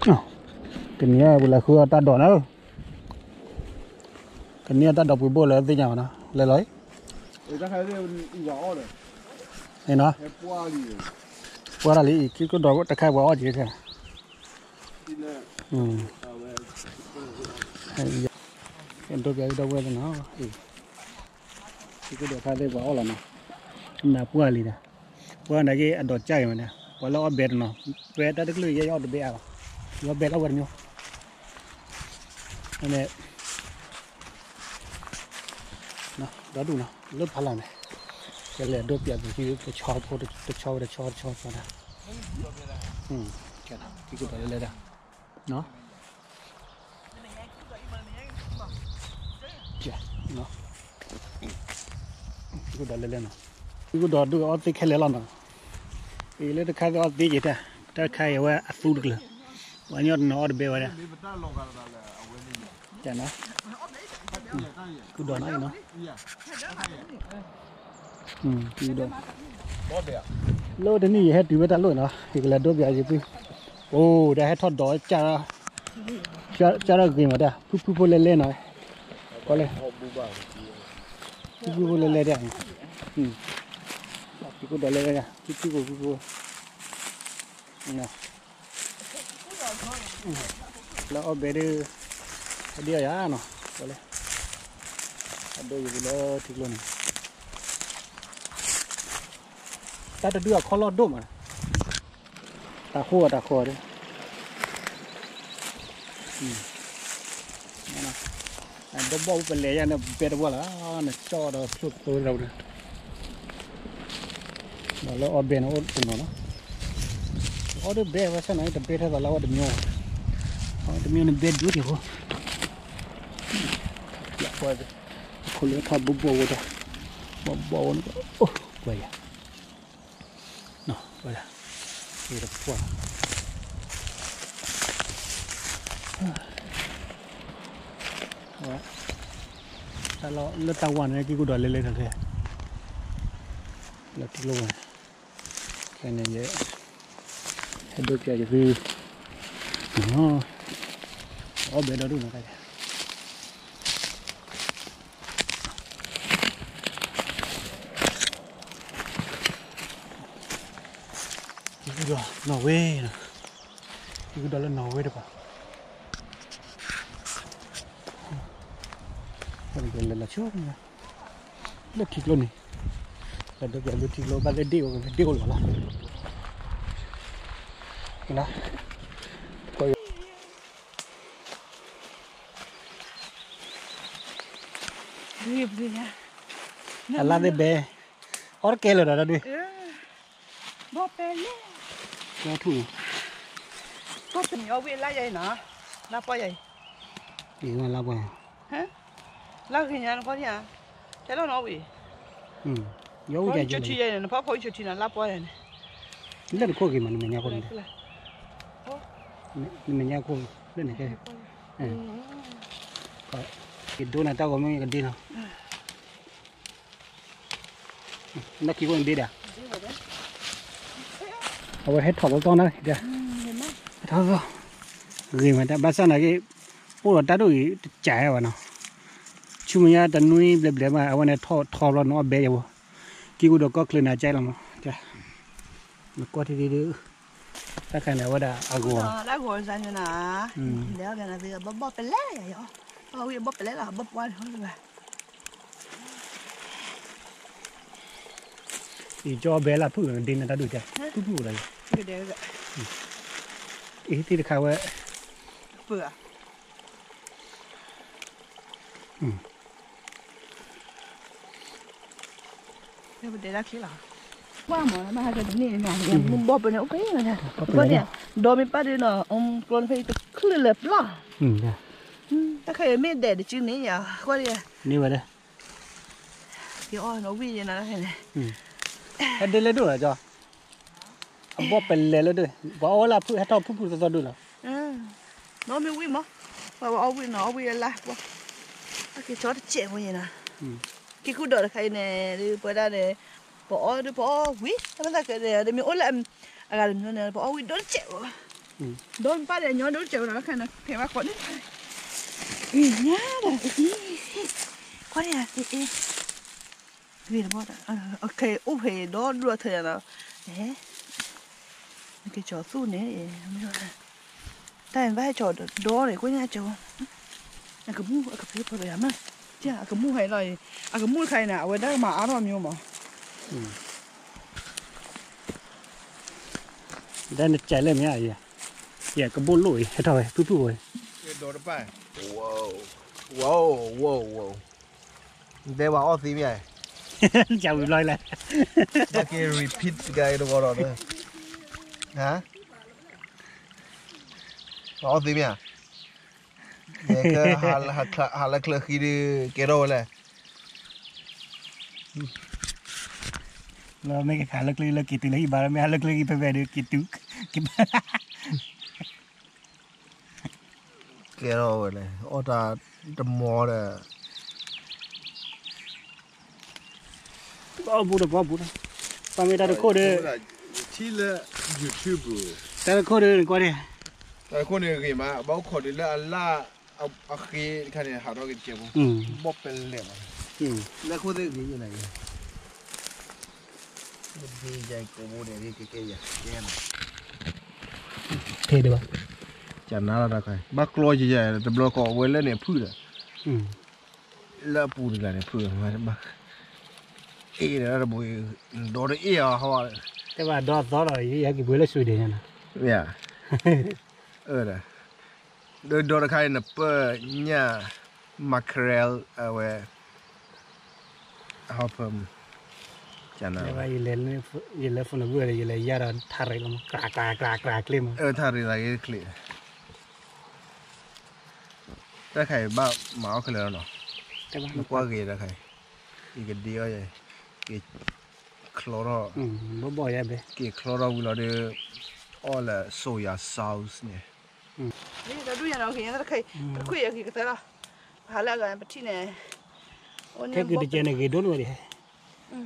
တနံၤအံၤ ပလဲၤဃုအီၣ်တၢ်ဒိးနၤဧၢ, တနံၤအံၤတၢ်ဒိးပှ့ၤဘိၣ်လၢသ့ၣ်ညါဘၣ်နီၤ, လဲၤလီၤအံၤ, အံၤနီၤ, ပှၢ်တၢ်လံအံၤ က့ၤကဒီးတခါပှၤအီၣ်က့ၤထဲ, ဒိးပျးကဒီးဝဲသ့ၣ်နီၤ, က့ၤကဒီးခါသ့ၣ်ပှၤအီၣ်လီၤနီၤ, နၢ်ပှၢ်လံဒီး, ပှၢ်နာ်က့အဒိးကၢ်အံၤမးဒီး ပှၤလၢအီၣ်ဘဲတနီၤ, ပှဲၤတၢ်တကလုာ်ယဲၢ်ယအီၣ်တဘဲအါဘၣ်, ယအီၣ်ဘဲလၢဝဲတမံၤ, န့ၣ် ဒီဒူၣ်နီၤ လၢဖးလီၤန့ၣ်, ကလဲၤဒိးပျးပူၤ တဆီဖိတဆီ တဆီတဆီတဆီတဆီဒၣ်, က့ၤကဒီးလဲၤလဲၤဒၣ်, က့ၤကဒီးလဲၤလဲၤနီၤ, က့ၤကဒီးဒိၣ်အီၣ်သ့ခဲလၢာ်လီၤနီၤ, အံၤလၢတခါသ့ၣ်အီၣ်သ့က့ၤတၢ်, တၢ်တခါအံၤအဝဲအသူတကလုာ်, ပှၤညီတနီၤအီၣ်တဘဲဝဲဒၣ် က့ၤကဒီးနီၤအံၤနီၤ, လၢတနံၣ်ယဟဲတုၤဝဲတၢ်လိၣ်နီၤ ယကလဲၤဒိးပျးယသု, အိၣ်ဒၣ်ဟဲထီၣ်ဒိး ကၢ်ထီၣ်ဂ့ၤမးတၢ် ဖုဖုဖိလဲလဲနီၤ, ကွၢ်လဲၣ်, ဖုဖုဖိလဲလဲတၢ်, ဖုဖုဒိးလဲလဲတၢ် ဖုဖုဖိဖုဖု လၢအီၣ်ဘဲဒ်, ဟဲဒ်အီၤယၤနီၤ, ကွၢ်လဲၣ်, အဒိယကလၢထံကျိန့ၣ်, တၢ်တဒုအခီၣ်လီၢ်ဒိၣ်မး, တၢ်ဃိအတၢ်ဃီဒီး, ဒီဘီၣ်ပလဲၤယၤန့ၣ် ဘဲတဝၢ်လီၤ, နကၠီဒီးဖျိသိဒီး, ဒီးလၢအီၣ်ဘဲန့ၣ်အိၣ်တနီၤနီၤ, အီၣ်ဒ်ဘဲဝဲဆၢနီၤ တဘဲထဲသိးလၢဝဲတမံၤ, တမံၤန့ၣ်ဘဲဒိၣ်က့ၤဃိ, ခိၣ်လၢထီၣ်ဘိၣ်ဘီၣ်ဝဲဒၣ်, ဘီၣ်ဘီၣ်ဝဲန့ၣ်, ကွၢ်ယၤ ဝဲဒၣ်, တပှၢ်, တၢ်လီၢ်လၢတၢ်ဝါန့ၣ် က့ၤကဒီးလဲၤလဲၤထီၣ်ခဲ, လၢထံကျိဝဲ, ခဲန့ၣ်ယဲ, ဟဲဒိးပျးယသု, အီၣ်ဘဲဒီဒူၣ်နီၤ, က့ၤကဒီးနီၣ်ဝ့, က့ၤကဒီးလၢနီၣ်ဝ့တပၤ, လဲၤလီၤဆိ, လၢထံကျိန့ၣ်, လၢဒိးပျးလၢထံကျိ ဘၣ်လၢဒ့ၣ်အိၣ် ဒ့ၣ်အိၣ်လီၤလီၤ, အလါသ့ၣ်ဘဲ, အီၣ်တကဲလၢာ်ဒီးတၢ်ဒုး, ဘီၣ်ပဲလဲၣ်, ဘီၣ်ထူၣ်, ဘီၣ်ပဲန့ၣ်အီၣ်ဝံၣ်လါယဲအံၤနီၤ, လါပှၢ်ယဲအံၤ, အံၤလါပှၢ်, လါဂ့ၤညါနကီၢ်န့ၣ်ဧါ, တဲလီၤနီၤဝံၣ်, ယအီၣ်ဝံၣ်ယဲအံၤ, နဖီခိၣ်အံၤဆိထံနီၤ လါပှၢ်ယဲန့ၣ်, လၢနခိၣ်ဂ့ၤမး နမဲာ်ညါခိၣ်န့ၣ်, နမဲာ်ညါခိၣ်, လၢနခဲ, ယဒိနၤတၢ်ဂီၤမ့ၢ်ယကဒ့နီၤ နခံခိၣ်န့ၣ်ဘ့ဒၣ်, အဝဲဟဲထီၣ်သီသီနၤ, ဟဲထီၣ်သီသီ, ဂ့ၤမးတၢ် ဘၣ်ဆၣ်နာ်က့, အိၣ်ဒီးတၢ်ဒိၣ်အံၤတကးဘၣ်နီၤ, ဆူမဲာ်ညါတနွံဘျဲၣ်ဘျဲၣ်မး အဝဲန့ၣ်ထီၣ်ထီဘျီနီၤ အီၣ်ဘဲယၤဘိ, က့ၤကဒီးကီၢ်ချၢန့ၣ် ကဲလီၤမး, နကွၢ်ထံထံဒုး, တၢ်ခါန့ၣ် အဝဲဒၣ်အဂီၤ, တၢ်ဂီၤစၢ်န့ၣ်နီၤ, လဲၤအီၣ်ဘဲနၤသ့ ဘီၣ်ပလဲလီၤ, အဝံၣ်ဘီၣ်ပလဲလီၤ ဘီၣ်ပှၢ်န့ၣ် အံၤကၠီဘဲလၢဖုၣ်ဒ့နတၢ်ဒုးတဲ, ဖုၣ်ဖုၣ်အိၣ်လီၤ, အံၤသ့ၣ်တခါဝဲ, ပၢၤ, ပတဲဒၣ်ခဲလီၤ, ကွၢ်မး မ့ၢ်ဟဲကဲတန့ၢ်န့ၣ်, ဘီၣ်ပန့ၣ် အိၣ်ဖဲန့ၣ်, ဒီမ့ၢ်ပၢ်ဒုးနီၤ, ကျိန့ၣ်ဖဲအံၤတချုးလၢပျီၢ်, တၢ်ခဲအံၤမ့ၢ်ဒဲးတစုန့ၣ်ယၤ, ကွၢ်ဒ်, န့ၢ်ဝဲဒၣ် ယအီၣ်နီၤဝံၣ်ယဲနၤတၢ်ခဲန့ၣ်, ဟဲဒ့လၢဒိၣ်လီၤကၠီ, အဘီၣ်ပလဲၤလၢဒိၣ်, ပှၤအီၣ်ဝဲလၢဖုၣ် ဟဲထီၣ်ဖုၣ်ဖုၣ်သီသီဒိၣ်လီၤ, နီၤမ့ၢ်ဝံၣ်မး, ပှၤအီၣ်ဝံၣ်နီၤ အီၣ်ဝံၣ်လၢလါပှၢ်, အက့ၤဆီတစဲးဖိယဲနၤ, က့ၤကူၣ်ဒီးတခါအံၤန့ၣ် ပဝဲဒၣ်န့ၣ်, ပအီၣ်ဒုးပအီၣ်ဝံၣ် တၢ်မ့ၢ်သးကဲန့ၣ် တမ့ၢ်အိၣ်လၢ, အဂၤတမံၤန့ၣ် ပအီၣ်ဝံၣ်ဒိၣ်တစဲးဖိ, ဒီးပၢ်ဒီးညီဒိၣ်စဲးဝဲဒီး ခဲနဖဲဘၣ်ဃီန့ၣ်, အံၤညါဒီး အံၤ ကွၢ်ဒီး အံၤ ဂ့ၤတဘီဒီး ခဲအိၣ်ဖဲဒီဒူၣ်အထၢယၤဒီး, နကကၠီၤသူၣ်န့ၣ်, တၢ်ဘၣ်ဟဲကၠီၤဒီန့ၣ် ကွၢ်ညါကၠီၤ, အကမူၣ် အကဖဲဖဲယၤမး, အကမူၣ်ဟဲလီၤအံၤ, အကမူၣ်တခါအံၤန့ၣ် အဝဲဒၣ်ကမၤအါထီၣ်မ့ၢ်မး ဒ်နကဲးလၢမ့ၢ်ဧါ, ယကဘိၣ်လိၣ်အံၤ ဟဲထီၣ်ဝဲ ဖုၣ်ဖုၣ်ဝဲ, ဒီတပၢ်, ဝဲ, ဝဲ, ဝဲ, တဲဝဲအီၣ်သ့မ့ၢ်ဧါ, ကဝံၤဘျီလဲၣ်, က့ၤ repeat တကဲတဂီၤဒီး, ဟါ, အီၣ်သ့မ့ၢ်ဧါ, ဟးလၢချၢဃံဒီး ကဲထီၣ်ဝဲလဲၣ် လၢမ့ၢ်ကဟးလၢချၢလၢက့ၤတုၤလၢဟံၣ်ဘါလၢမ့ၢ်ဟးလၢချၢဟံၣ်ဖဲဖဲဒီးက့ၤတုၤ, က့ၤဘါ, ကဲထီၣ်ဝဲလဲၣ် အီၣ်တၢ်တမီၤဒီး, ဘၣ်အိၣ်ဘူးဒီးဘၣ်အိၣ်ဘူးဒီး, ပှၤမ့ၢ်တၢ်တခိၣ်ဒီး, ထံလၢ YouTube တၢ်တခိၣ်ဒီးနကွၢ်န့ၣ်, တၢ်တခိၣ်န့ၣ်ဂ့ၤမး ဘၣ်အိၣ်ခိးဒုးလၢအလၣ်, အဃ့တခါန့ၣ် ဟးထီၣ်က့ၤတကဲဖိ, ဘီၣ်ပဲလဲၣ်မး, လၢခိၣ်သ့ၣ်ဂ့ၤယဲၢ်န့ၣ်, ဒ်ယကိးဘိန့ၣ် ကဲကဲယၤ, ကဲနၤ, ဖဲဒံးဘၣ်, ကနါလီၤတၢ်ခါ, ဘၣ်ကျီယဲၢ်ယဲၢ် တဘျီကိးဝဲလၢန့ၣ်ဖုၣ်ဒီး, လၢအပူၤတဂၤန့ၣ်ဖုၣ်, ဘၣ်, အ့ၣ်ဒီးတဘိ, ဒီးတအ့ၣ်အီၤဟီ, တဲဘၣ်ဒီသီဒီး ယဟဲက့ၤပှ့ၤလၢ Sweden ညါနီၤ, မ့ၢ်ဧါ, အၢဒီး, ဒီးတခါအံၤနပၢၢ်ညၣ် mackerel အဝဲ, ဟီဖၢမုၢ်, ကနါ, ယလဲၤ phone နဘုၣ်ဒီး ယလဲၤယၢ်ဒီးထါရံၣ်လီၤမး ကျးကျးကျးကျးကျ့မး, အၢ ထါရံၣ်သးဂ့ၤတချ့, တၢ်ခါအံၤဘၣ်မၤအီၣ်ခဲလၢာ်လီၤနီၤ, နကွၢ်ဂ့ၤတၢ်ခါအံၤ, ယကဒ့အီၣ်ယဲ, က့ၤချီထီၣ်, က့ၤချီထီၣ်ဝံၤလီၤဒီး, အီၣ်လၢ soya sauce န့ၣ်, တၢ်ဒူၣ်ညါနီၤ က့ၤညါတၢ်တခါအံၤ, တခွံယၤက့ၤကသၢလီၤ, ဟးလၢအဂၤပထံၣ်န့ၣ်, ထဲက့ၤတကဲန့ၣ်ဂ့ၤဒိၣ်န့ၣ်ဝဲဒၣ်,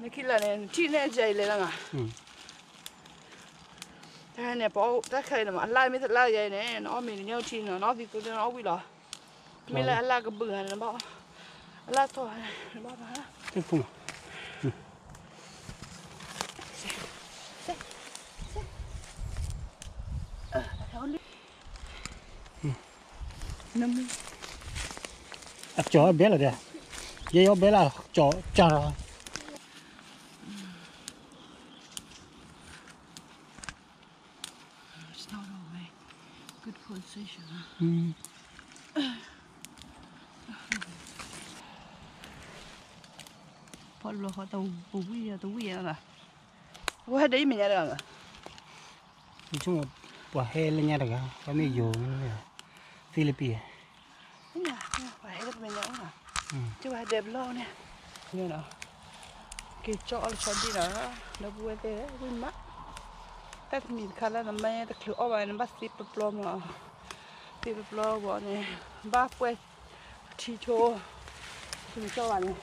နခံလၢ်န့ၣ် နထံၣ်န့ၣ်ကဲအံၤလဲၤလီၤနီၤ တၢ်န့ၣ် ပအီၣ်တၢ်ခဲအံၤန့ၣ်မး အလၢ်မ့ၢ်တလၢ်ယဲအံၤန့ၣ် နအီၣ်မ့ၤကညီထံန့ၣ် နအီၣ်သံသိသ့ၣ် နအီၣ်ဝံၣ်လီၤ. မ့ၢ်လၢအလၢ်ကဘုၣ်ဂၤန့ၣ် နဘၣ်အီၣ်, အလၢ်ထီၣ်ဂၤန့ၣ် နဘၣ်ဘၣ်. အကၠီၤအဘဲလီၤဒၣ်, ယဲယီၤဘဲလၢကၠီၤကၠီၤလီၤ. It's not always good position, huh? ဖီလီၤဃီတဝူပူၤဝံၣ်တဝံၣ်, ဝဲဟဲဒၣ်အံၤမဲာ်ညါတဂၤ, ပှၤဟဲလၢညါတဂၤ, ပှၤမ့ၢ်ယိၤ, Philippines, ပှၤဟဲဒၣ်မဲာ်ညါအိၣ်နီၤ, ကဲဝဲဟဲဒၣ်ဘျီန့ၣ်, က့ၤကၠီအီၣ်လၢဆီဒံၣ်နီၤ, ဒီပုၢ်ဝဲၢ်သ့ၣ်ဝံၣ်မး, တၢ်တမံၤတခါလၢနမ့ၢ်တချုးအီၣ်ဘၣ် နဘၣ်သ့ပျီပျီမး, သ့ပျီပျီဘၣ်န့ၣ်, ဘၣ်ပှဲၤထံဆိ, တမ့ၢ်ကၠီဘၣ်န့ၣ်,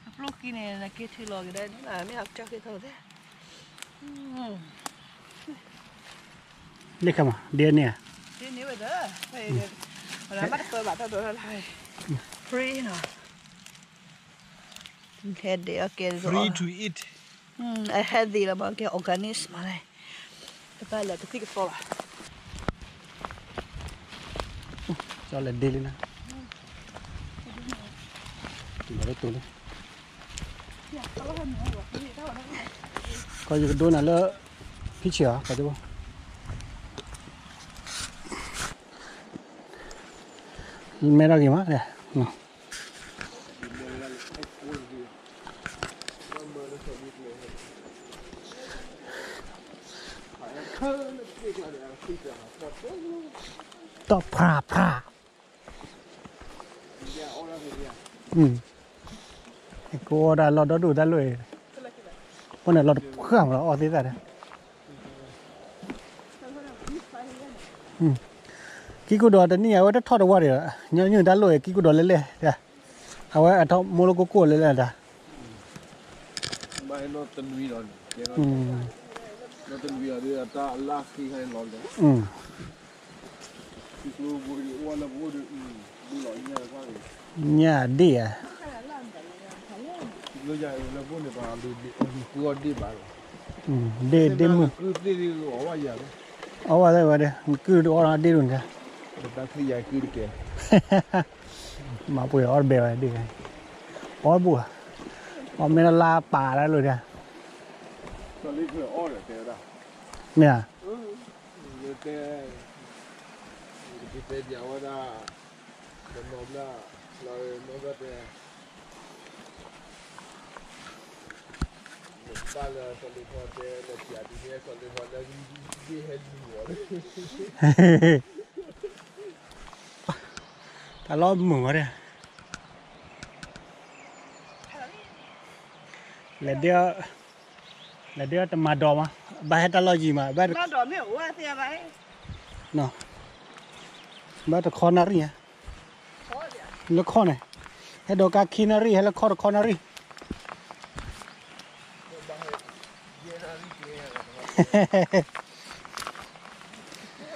အပျိၢ်ဃံန့ၣ် နက့ၤထုးလီၤက့ၤဒီးန့ၣ်လီၤ, မ့ၢ်အကၠီက့ၤထီၣ်သ့ န့ၣ်ခါမး ဒ်န့ၣ်ဧါ, ဒ်န့ၣ်ဝဲဒီး, မ့ၢ်တပၢဘၣ်တၢ်ဒိးတၢ်လၢ်, ဖရံနီၤ, ဟဲဒ့အီၣ်ကဲ, free to eat, အဟဲဒ့လီၤမး ကဲ organic မးလဲၣ်, တဘၣ်လဲၤကသံၣ်ကသီဘၣ်. ကၠီလဲၤဒ့လံနၤ, ဘၣ်တိၢ်လံ, ကီယကဒိနၤလၢ ဖံဆံးဧါ, ကီတဘိ, မ့ၢ်ထီၣ်က့ၤမး, တီၢ်ဖြးဖြး, ကအိၣ်ဒၣ်လီၢ်ဒီဒူၣ်တၢ်လိၣ်အံၤ, ပန့ၣ်လီၤတဖျၢၣ်မးလီၤ အီၣ်သ့သၣ်ဒီး, ကံၢ်ကူၣ်ဒီးတနံၣ်အဝဲတထီၣ်တဝါဒီး, ညီနုၢ်တၢ်လိၣ်အံၤ ကံၢ်ကူၣ်ဒီးလဲၣ်လဲၣ်, အဝဲအထီၣ်မိၢ်လၢကိၢ်ကိၢ်လဲၣ်လဲၣ်တၢ်, ညၣ်ဒ့ၣ်ဧါ, ဒ့ၣ်ဒ့ၣ်မုၢ်, အီၣ်ဝဲသ့ၣ်ဝဲဒၣ် နကုၢ်တအီၣ်ဒ့ၣ်ဒိၣ်န့ၣ်, မၤပှဲၤအီၣ်တဘဲဝဲဒ့ၣ်, အီၣ်တဘူၣ်ဧါ, အီၣ်မ့ၢ်လၢလါပာ်လၢလိာ်ဒၣ်, မ့ၢ်ဧါ တၢ်လီၢ်မုာ်ဝဲဒၣ်, လဲၤဒ့, လဲၤဒ့တမၤဒိးမး, ဘၣ်ဟဲတၢ်လီၢ်ယံၤမး, ဘၣ်တခီနၣ်ရံၣ်, လၢခီန့ၣ်, ဟဲဒိးကါခံနၣ်ရံၣ်, ဟဲလၢခီတခီနၣ်ရံၣ် တုၤလၢထံကျိနံၤလံနီၤ, ထံကျိနံၤလံ,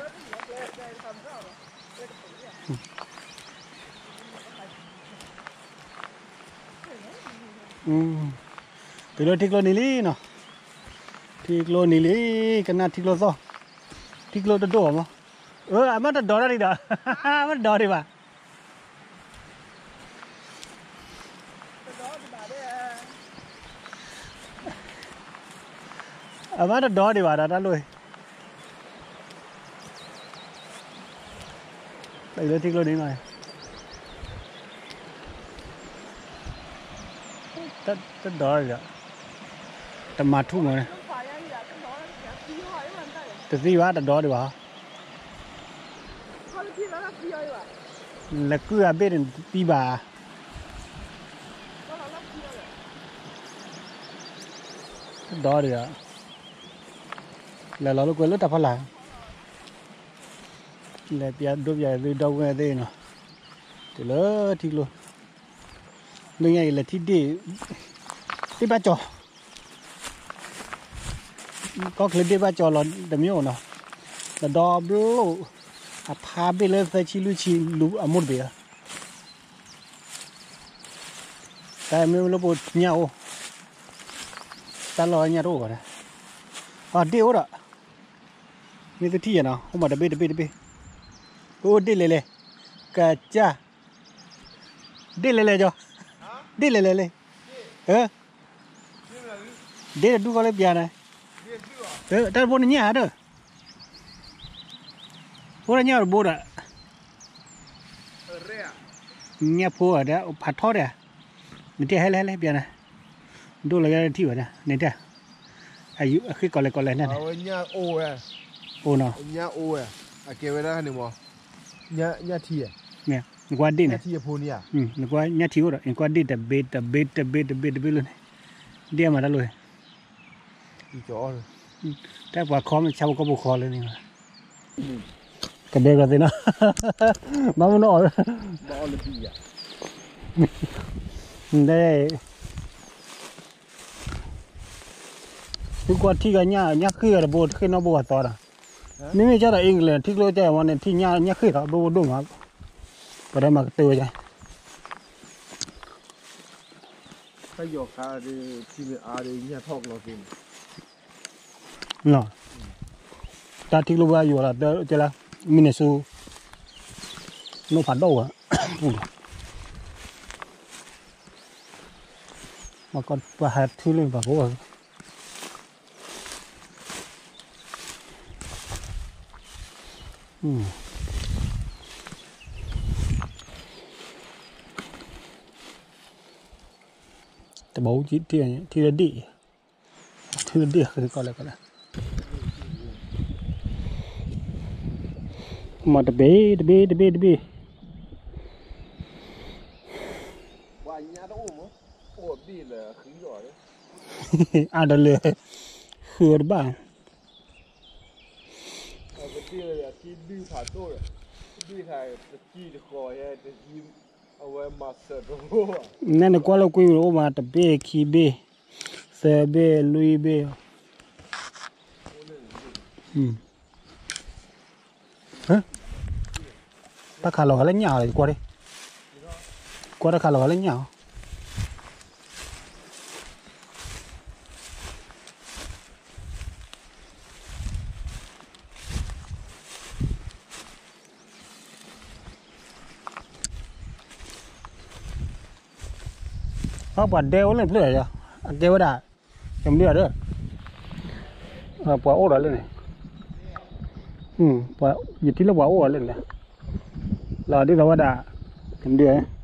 ကနၣ်ထံကျိသီၣ်, ထံကျိတဒိၣ်ဘၣ်မး, အမ့ၢ်တဒိးတၢ်ဒံးဒီး, မ့ၢ်တဒိးဒံးဘၣ် အမ့ၢ်တဒိးဒံးဘၣ်ဒီးတၢ်လိၣ်, လၢထံကျိန့ၣ်နီၤ, တဒိးဒီး, တမၤထူၣ်မးန့ၣ်, တသံဘၣ်တဒိးဒံးဘၣ် လဲၤကုၢ်အဘ့ၣ်န့ၣ်တသံဘၣ်, တဒိးဒံး, လဲၤလီၤလၢကွဲလၢတၢ်ဖီလာ်, လဲၤပျးဒိပျးသုဒီပုၢ်ဝဲၢ်သ့ၣ်နီၤ, တုၤလၢထံကျိ, လၢညါအံၤလဲၤထံၣ်ဒ့ၣ်, ဒ့ၣ်ဘၣ်ကၠီၤ ကီၢ်ချၢဒ့ၣ်ဘၣ်ကၠီၤလီၤတမံၤအိၣ်နီၤ, တဒီဘျိၣ်, အဖါဘ့ၣ်လၢသၢဆံလွံၢ်ဆံလူၤအမိၢ်တဘ့ၣ်ဧါ, တၢ်မ့ၢ်လၢပညၣ်အိၣ်, တၢ်လီၢ်ညၣ်တအိၣ်ဘၣ်, အဒ့ၣ်အိၣ်ဒီး, မ့ၢ်သထံၣ်ယၤနီၤ အိၣ်မးတဘ့ၣ်တဘ့ၣ်တဘ့ၣ်, အိၣ်ဒ့ၣ်လဲၤလဲၤ, ကစၢ် ဒ့ၣ်လဲၤလဲၤကၠီၤ, ဒ့ၣ်လဲၤလဲၤလဲၤ, ဒ့ၣ်တဒူၣ်ကီလၢပျါန့ၣ်, တၢ်တဘိနညၣ်ဧါဒီး, ဖိတညၣ်တဘိဒီး, ညၣ်ဖိဒီးဖးထီဒီး, နတဲဟဲလဲၣ်ဟဲလဲၣ်ပျါန့ၣ်, ဒိၣ်လီၤယါထံၣ်ဘၣ်န့ၣ်, နတဲ, အဃ့ကီးလဲၤကီးလဲၤန့ၣ်, အိၣ်နီၤ, အကဲဝဲဒၣ်န့ၣ်မး, ညၣ်ထံ, နကွၢ်ဒ့ၣ်န့ၣ်, နကွၢ်ညၣ်ထံအိၣ်ဒီး နကွၢ်ဒ့ၣ်တဘ့ၣ်တဘ့ၣ်တဘ့ၣ်တဘ့ၣ်တဘ့ၣ်လၢန့ၣ်, ဒ့ၣ်အမၤတၢ်လိၣ်, တၢ်ပှၤခီမ့ၢ်ဆါဖိကီၢ်ဖိဃီလၢန့ၣ်, ကဒဲကီးသ့ၣ်နီၤ, ဘၣ်မနုၤအီၣ်, သုကွၢ်ထံၣ်ကညၣ်, ညၣ်ဃ့ၢ်ဂၤတဘိ တဃ့ၢ်နီတဘိဂၤသီဒီး, မ့မ့ၢ်ကၢ်ဒီး England ထံကျိကၢ်မးန့ၣ် ထံၣ်ညၣ်ဃ့ၢ်ဒီးဘိဘိဒိၣ်မး, ပှၤဒီးမၤကတၢၢ်ဝဲ, တၢ်ထံကျိဘၣ်ယိၤလီၤ, တဲလၢ Minnesota နိၣ်ဖးဒိၣ်ဝဲ, ပှၤဟးထံလၢပှၤကိးဂၤ, တဘီထံ, ထံလၢဒ့ၣ်, ထံလၢဒ့ၣ်ဃုကီၢ်လဲၣ်ကီၢ်လဲၣ်, မ့ၢ်တဘ့ၣ်တဘ့ၣ်တဘ့ၣ်တဘ့ၣ်, အါဒီးလၢ, ဃုအီၤတဘၣ် နဲနကွၢ်လၢကွံာ်အိၣ်မး တဘ့ၣ်ခံဘ့ၣ်, သၢဘ့ၣ်လွံၢ်ဘ့ၣ်, တၢ်ခးလီၤဂာ်လၢညၣ်အီၤ ယကွၢ်ဒၣ်, ကွၢ်တၢ်ခးလီၤဂာ်လၢညၣ်အီၤ. ပှၤဒဲအိၣ်လၢနဖျၢၣ်ယၤ, အကဲဝဲဒၣ်, ယမနုၤဒီး, ပှၤအိၣ်ဒီးလၢန့ၣ်, ယထံၣ်လၢပှၤအိၣ်ဒီးလၢန့ၣ်, လီၤဒ်သိးဝဲဒၣ်, ယမနုၤ